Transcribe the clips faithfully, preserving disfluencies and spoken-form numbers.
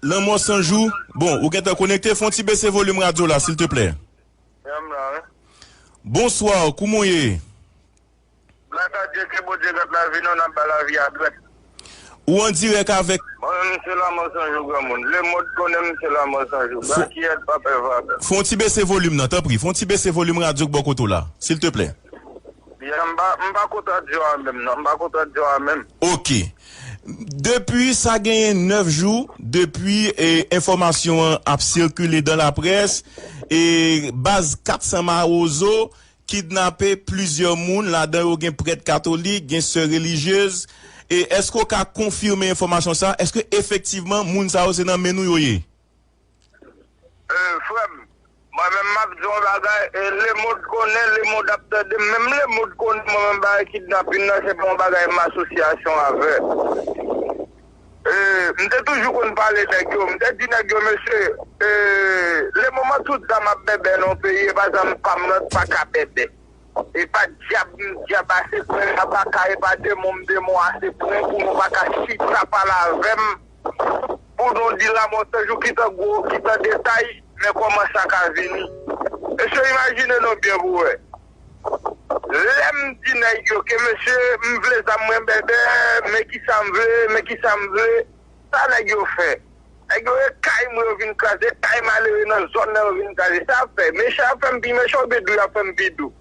Lanmò San Jou. Bon, ou gentan konekte, fè yon ti bese volim radyo la, silteplè. Bonswa, kouman w ye? Gras a Dye, ke Bondye gad lavi nou, n ap bay lavi a dwèt. Ou an dirèk avèk Mwen menm se Lanmò San Jou granmoun. Lemond konnen m se Lanmò San Jou. Fò- Bakiyèt pa pè vagabon. Fè yon ti bese volim nan, tanpri. Fè yon ti bese volim radyo k bò kote w la, silteplè. Byen, m pa, m pa kontan di w a menm, non. M pa kontan di w a menm. Ok. Depi sa genyen nèf jou, depi, e, enfòmasyon an ap sikile dan laprès, e, baz kat san Mawozo kidnape plizyè moun, ladan yo gen prèt katolik, gen sè relijyez. E èske w ka konfime enfòmasyon sa? Èske efektivman moun sa yo se nan men nou yo ye? E, frè m, mwen menm m ap di yon bagay, e, lemond konnen, lemond ap tande, menm lemond konnen mwen menm bagay kidnapin nan, se pa yon bagay m asosyasyon avè. E, m te toujou konn pale nèg yo, m te di nèg yo, mesye, e, lemoman tout zam ap bèbè nan yon peyi, e pa zam pa m nan pa ka bèbè. E pa dyab, m dyab ase pwen, e pa ka, e pa demon, m demon ase pwen pou nou pa ka chita pale avè m. Pou nou di Lanmò San Jou ki tan gwo, ki tan detay, men kòman sa ka vini. Mesye, imajine nou byen pou wè. Lè m di nèg yo ke mesye, m vle zam mwen bèbè, men kisa m vle, men kisa m vle, sa nèg yo fè. Nèg yo e kay mwen yo vin kraze, kay malere nan zòn nan yo vin kraze. Sa ap fè, mechan ap fè m pi mechan oubyen dou y ap fè m pi dou?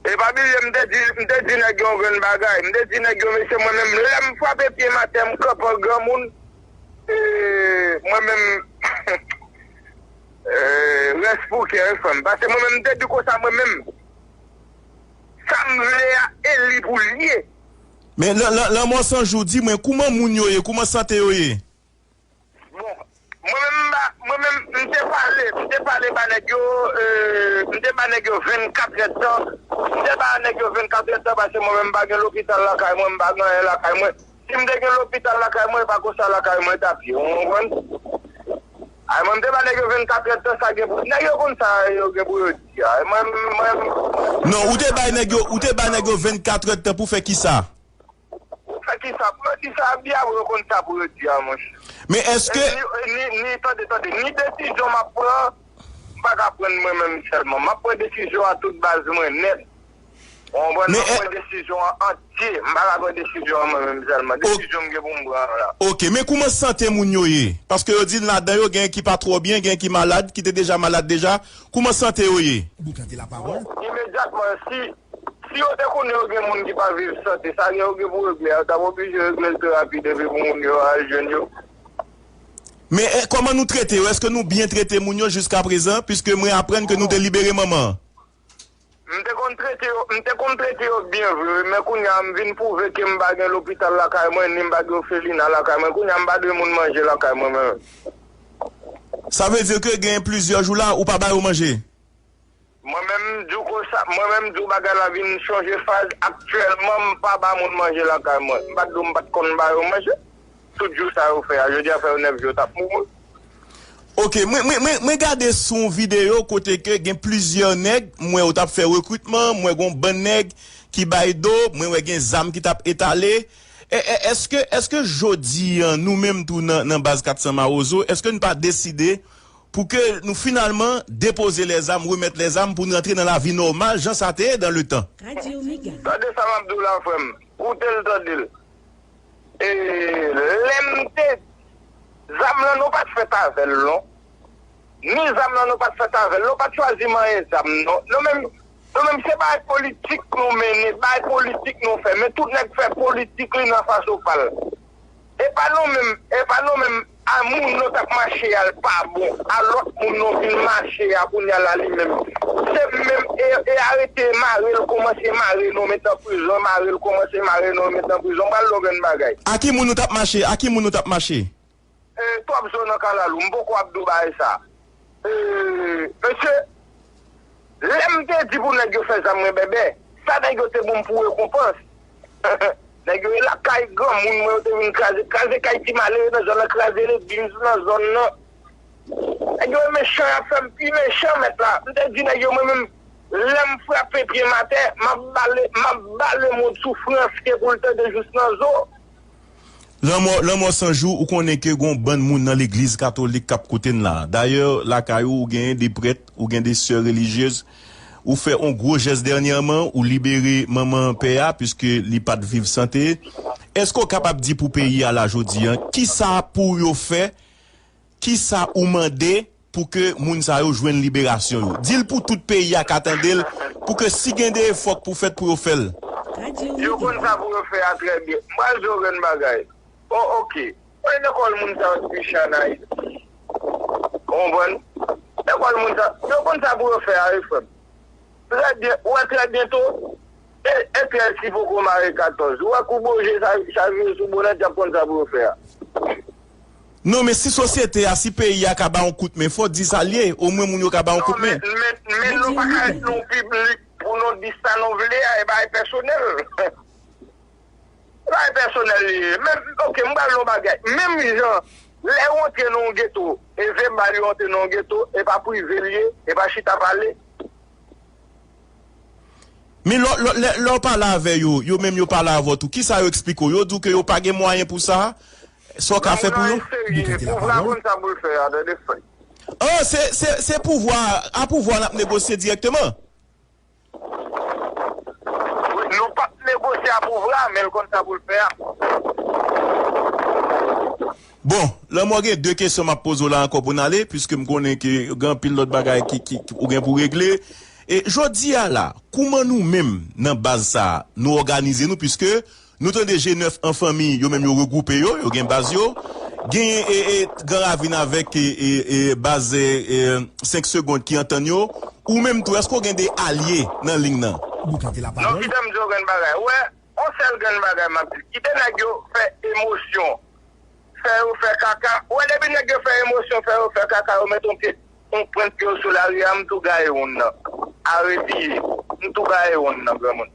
E pa bliye, m te di, m te di nèg yo yon grenn bagay. M te di nèg yo, mesye, mwen menm, lè m frape pye m atè, m kanpe an granmoun, e, mwen menm, e, rès pou kè, wi, frè m. Paske mwen menm, m te di konsa, mwen menm, sa m vle a, e li pou l ye. Men, Lan-, Lan-, Lanmò San Jou, di mwen, kouman moun yo ye, kouman sante yo ye? Bon, mwen menm, m pa, mwen menm, m te pale, m te pale ba nèg yo, e, m te ba nèg yo vennkat èdtan. M te ba nèg yo vennkat èdtan paske mwen menm, m pa gen lopital lakay mwen, m pa gen anyen lakay mwen. Si m te gen lopital lakay mwen, e pa konsa lakay mwen t ap ye, ou konprann? Ay, mwen, m te ba nèg yo vennkat èdtan, sa gen pou, nèg yo konn sa yo gen pou yo di a. Mwen, mwen, Non, ou te bay nèg yo, ou te bay nèg yo vennkat èdtan pou fè kisa? Pou fè kisa? Pou yo di sa, byen, yo konn sa pou yo di a, monchè. Men èske E ni, ni, ni, tande, tande, ni desizyon m ap pran, m pa ka pran mwen menm sèlman. M ap pran desizyon a tout baz mwen nèt. Ou konprann? Men M ap e- pran desizyon an antye. M pa ka pran desizyon an mwen menm sèlman. Ok. Desizyon m gen pou m pran an la. Ok, men kouman sante moun yo ye? Paske yo di ladan yo gen ki pa twò byen, gen ki malad, ki te deja malad deja. Kouman sante yo ye? Bon, imedyatman, si, si yo te konnen yo gen moun ki pa viv sante, sa gen yo gen pou regle a, yo t ap oblije regle l pi rapid epi pou moun yo al jwenn yo. Men, e, kòman nou trete yo? Èske nou byen trete moun yo jiska prezan? Piske mwen aprann ke nou te libere manman an. M te konn trete yo, m te konn trete yo byen vre, wi, men kounye a m vin pwouve ke m pa gen lopital lakay mwen, ni m pa gen ofelina lakay mwen. Kounye a m pa dwe moun manje lakay mwen menm. Sa vle di ke gen plizyè jou la, ou pa ba yo manje? Mwen menm, m di w konsa, mwen menm, m di w bagay la vin chanje faz. Aktyèlman, m pa ba moun manje lakay mwen. M pa t di w m pa t konn ba yo manje. Tout jou sa yo fè a, jodi a fè yo nèf jou, yo t ap mouri. Ok, mwen, mwen, mwen, mwen gade sou yon videyo kote ke gen plizyè nèg, m wè yo t ap fè rekritman, m wè gen yon bann nèg ki bay do, mwen wè gen zam ki t ap etale. E, e, èske, èske jodi a, nou menm tou nan, nan baz kat san Mawozo, èske n pa deside pou ke nou finalman depoze lèzam, remèt lèzam pou n rantre nan lavi nòmal, jan sa te ye dan letan? Tande sa m ap di w la, frè m. Koute l, tande l. E, lè m te, zam lan, nou pa t fèt avè l, non. Ni zam lan, nou pa t fèt avè l. Nou pa t chwazi manyen zam, non. Nou menm, nou menm, se bagay politik nou mennen, bagay politik nou fè. Men tout nèg fè politik li nan fason pa l. E pa nou menm, e pa nou menm, a moun nou t ap mache a l pa bon, a lòt moun nou vin mache a kounye a la li menm. Se menm, e, e arete mare l, kòmanse mare nou met nan prizon, mare l, kòmanse mare nou met nan prizon. M pral di w yon grenn bagay. A ki moun nou t ap mache? A ki moun nou t ap mache? E, twòp zo nan kalalou, m poko ap di w bagay sa. E, mesye, lè m te di pou nèg yo fè zam mwen bèbè, sa nèg yo te ban m pou rekonpans? Nèg yo e lakay granmoun mwen, yo te vin kraze, kraze kay ti malere nan zòn nan, kraze legliz nan zòn nan. Nèg yo e mechan, y ap fè m pi mechan, mèt la. M te di nèg yo, mwen menm, lè m frape pye m atè, m ap bale, m ap bale moun soufrans ke pou l tande jous nan zo. Lanmò, lanmò san jou, ou konnen ke gon bann moun nan legliz katolik k ap koute n la. Dayè, lakay ou, ou genyen de prèt, ou gen de sè relijyez. Ou fè yon gwo jès dènyèman, ou libere manman pè a, piske li pa t viv sante. Èske w kapab di pou peyi a la jodi a, kisa pou yo fè, kisa ou mande pou ke moun sa yo jwenn liberasyon yo? Di l pou tout peyi a ka tande l, pou ke si gen de efò k pou fèt pou yo fè l. Yo konn sa pou yo fè a trè byen. M pral di w yon grenn bagay. O, oke. Mwen lekòl moun sa yo t piche ann Ayiti. Ou konprann? Lekòl moun sa, yo konn sa pou yo fè a, wi, frè m. Trè byen, ou wè trè byento, e, e trèz ki poko mare katòz. Ou wè kou boje sa, sa vire sou bonèt, y ap konn sa pou yo fè a. Non, men si sosyete a, si peyi a ka ba yon kout men, fò w di sa l ye, omwen moun yo ka ba yon kout men. Non, men, men, men nou pa ka ret nan yon piblik pou nou di sa nou vle a, e bagay pèsonèl. Bagay pèsonèl li ye. Menm, oke, m pral di w yon bagay. Menm jan, lè yo antre nan yon geto, e vèbal yo antre nan yon geto, e pa prive l ye, e pa chita pale. Men lè, lè, lè, lè w pale avè yo, yo menm yo pale avè w tou, kisa yo eksplike w? Yo di w ke yo pa gen mwayen pou sa? Sa w ka fè pou yo? Serye, pouvwa konn sa pou l fè a, tande frè. Ah, se, se, se pouvwa, a pouvwa n ap negosye dirèkteman. Wi, nou p ap negosye a pouvwa, men l konn sa pou l fè a. Bon, Lanmò, gen de kesyon m ap poze w la ankò pou n ale, piske m konnen ke gen anpil lòt bagay ki, ki, ki ou gen pou regle. E jodi a la, kouman nou menm nan baz sa a, nou òganize nou, piske nou tande G nèf an fanmi, yo menm yo regwoupe yo, yo gen baz yo. Genyen e, e, Gran Ravin avèk e, e, e, baz e, e, senk Segond ki antann yo. Ou menm tou, èske w gen de alye nan liy nan? Non, kite m di w grenn bagay. Ou wè, yon sèl grenn bagay m ap di. Kite nèg yo fè emosyon, fè yo fè kaka. Ou wè, depi nèg yo fè emosyon, fè yo fè kaka, yo mete yon pye, yon pwent pye yo sou lari a, m tou gaye wonn nan. Arepye, m tou gaye wonn nan, granmoun.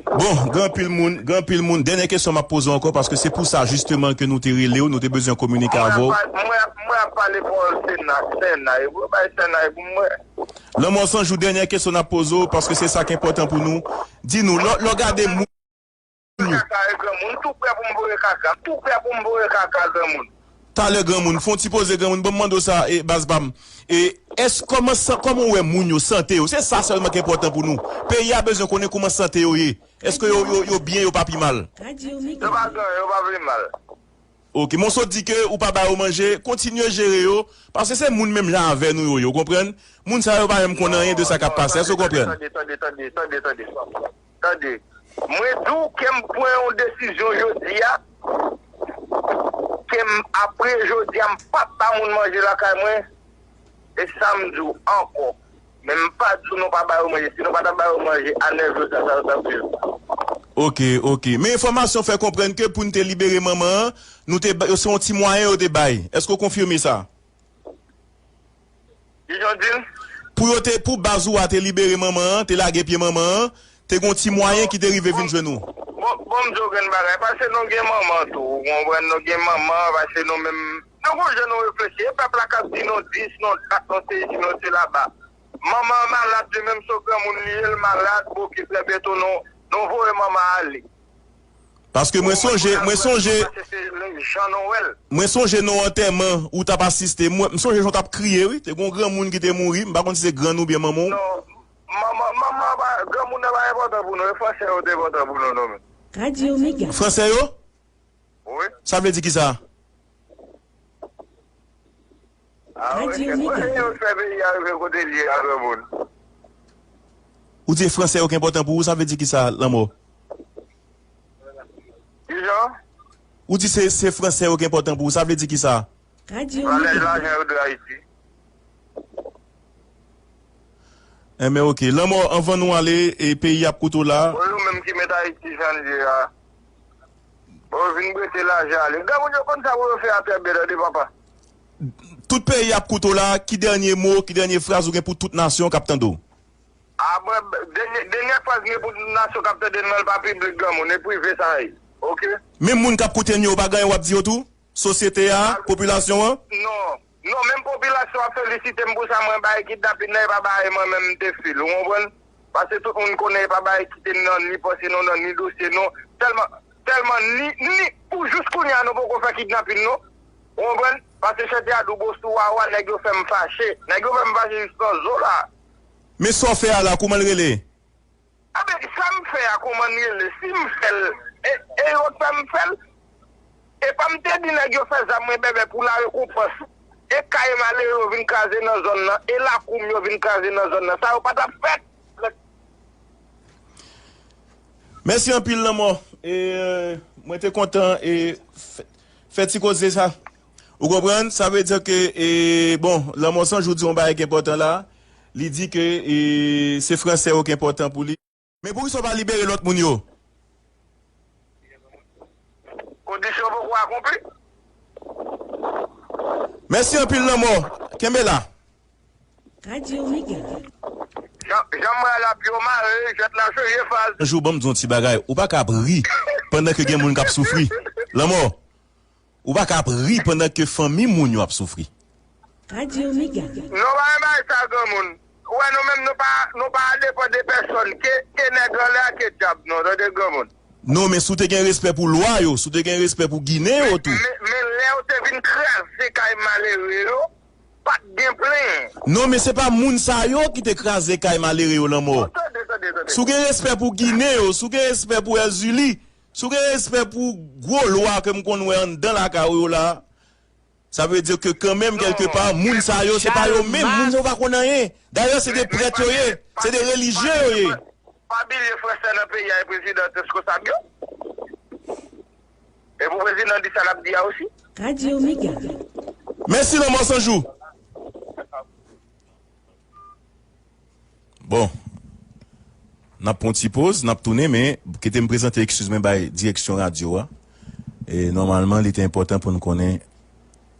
Bon, gen anpil moun, gen anpil moun. Dènyè kesyon m ap poze w ankò, paske se pou sa jisteman ke nou te rele w, nou te bezwen kominike avè w. Mwen ap, mwen ap, mwen ap pale pawòl Sena, Sena, e pou yo bay Sena, e pou mwen. Lanmò san jou, dènyè kesyon n ap poze w, paske se sa k enpòtan pou nou. Di nou, lè, lè w gade moun yo. Kaka e granmoun, m tou prè pou m voye kaka, m tou prè pou m voye kaka granmoun. Talè granmoun, fè yon ti poze granmoun, ban m mande w sa, e, baz pa m. E, èske, kòman sa, kòman w wè moun yo, sante yo? Se sa sèlman ki enpòtan pou nou. Peyi a bezwen konnen kòman sante yo ye. Èske yo, yo, yo byen, yo pa pi mal? Yo pa gen, yo pa pi mal. Ok, men w sot di ke ou pa ba yo manje, kontinye jere yo, paske se moun menm jan avè nou yo ye, w konprann? Moun sa yo pa menm konn anyen de sa k ap pase, èske w konprann? Tande, tande, tande, tande, tande, tande. Tande. Mwen di w ke m pran yon desizyon jodi a, ke m, apre jodi a, m p ap ba moun manje lakay mwen, e sa m di w ankò. Men m pa di w nou pa ba yo manje. Si nou pa ta ba yo manje, a nèf jou sa, sa yo t ap viv. Ok, ok. Men enfòmasyon fè konprann ke pou n te libere manman an, nou te ba, se yon ti mwayen yo te bay. Èske w konfime sa? Kijan w di l? Pou yo te, pou baz ou a te libere manman an, te lage pye manman an, te gon ti mwayen ki te rive vin jwenn ou. Bon, bon, m di w grenn bagay, paske nou gen manman tou, ou konprann, nou gen manman, paske nou menm, nou gon jan nou reflechi, e pèp la k ap di nou dis, nou dat, nou sesi, nou selaba. Manman an malad, li menm se yon granmoun li ye, l malad, bon, ki trè byento, nou, nou voye manman an ale. Paske mwen sonje, mwen sonje, mwen sonje nan yon antèman ou t ap asiste. Mwen, m sonje jan w t ap kriye, wi. Te gen yon granmoun ki te mouri. M pa konn si se grann oubyen manman w. Non, manman, manman pa, granmoun nan pa enpòtan pou nou. E fransè yo te enpòtan pou nou, non, men. Radio Mega. Fransè yo? Wi. Sa vle di kisa? Ah, wi, se pou yo fè peyi a rive kote l ye a, granmoun. Ou di fransè yo ki enpòtan pou ou, sa vle di kisa, Lanmò? Kijan? Ou di se, se fransè yo ki enpòtan pou ou, sa vle di kisa? Valè lajan yo de Ayiti. Enben, ok. Lanmò, anvan nou ale, e peyi ap koute w la. Bon, yo menm ki met Ayiti jan l ye a. Bon, yo vin prete lajan ale. Granmoun yo konn sa pou yo fè a trè byen, tande, papa. Tout peyi ap koute w la, ki dènye mo, ki dènye fraz ou gen pou tout nasyon k ap tande w? A, bon, dènye, dènye fraz m gen pou tout nasyon k ap tande m nan, l pa piblik, granmoun, e prive sa ye. Ok? Menm moun k ap koute n yo, ou pa gen anyen w ap di yo tou? Sosyete a, popilasyon an? Non. Non, menm popilasyon ap felisite m pou sa mwen bay kidnapin nan, e pa bay mwen menm m te fè l, ou konprann? Paske tout moun konnen e pa bay kite m nan ni panse nou, nan ni dosye nou. Sèlman, Sèlman ni, ni, pou jis kounye a, nou poko fè kidnapin, non. Ou konprann? Paske chante a dou bosou wawa, nèg yo fè m fache. Nèg yo fè m fache jis nan zo la. Men sa w fè a la, kouman l rele? Enben, sa m fè a, kouman l rele? Si m fè l, e, e yo k fè m fè l? E pa m te di nèg yo fè zam mwen bèbè pou la rekonpans. E kay malere yo vin kraze nan zòn nan, e lakou m yo vin kraze nan zòn nan. Sa yo pa t ap fèt. Mèsi anpil, Lanmò. E, euh, mwen te kontan, e, fè, fè ti koze sa. Ou konprann? Sa vle di ke, e, bon, Lanmò San Jou di yon bagay ki enpòtan la. Li di ke, e, se fransè yo ki enpòtan pou li. Men poukisa w pa libere lòt moun yo? Kondisyon poko akonpli. Mèsi anpil, Lanmò. Kenbe la. Radyo Mega. Jan, jan m wè l ap yo mare, jwèt la chanje faz. Yon jou, ban m di yon ti bagay. Ou pa ka ap ri pandan ke gen moun k ap soufri. Lanmò, ou pa ka ap ri pandan ke fanmi moun yo ap soufri. Radyo Mega. Non, pa yon bagay sa, granmoun. Ou wè, nou menm, nou pa, nou pa depann de pèsòn. Ke, ke nèg anlè a, ke dyab nou, tande, granmoun. Non, men si w te gen respè pou lwa yo, si w te gen respè pou Ginen yo tou. Men, men lè yo te vin kraze kay malere yo, pa t gen plenyen. Non, men se pa moun sa yo ki te kraze kay malere yo, Lanmò. Oh, tande, tande, tande. Si w gen respè pou Ginen yo, si w gen respè pou Èzili, si w gen respè pou gwo lwa ke m konn wè anndan lakay ou yo la, sa vle di ke kanmenm, kèlkepa, moun sa yo, se pa yo menm, moun sa yo pa konn anyen. Dayè, se de prèt yo ye, se de relijye yo ye. Pa bliye fransè nan peyi a e prezidan responsab yo. E pou prezidan di sa l ap di a osi. Radyo Mega. Mèsi, Lanmò San Jou. Bon. N ap pran yon ti poz, n ap tounen, men kite m prezante eskiz mwen bay direksyon radyo a. E nòmalman, li te enpòtan pou n konnen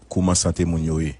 kouman sante moun yo ye.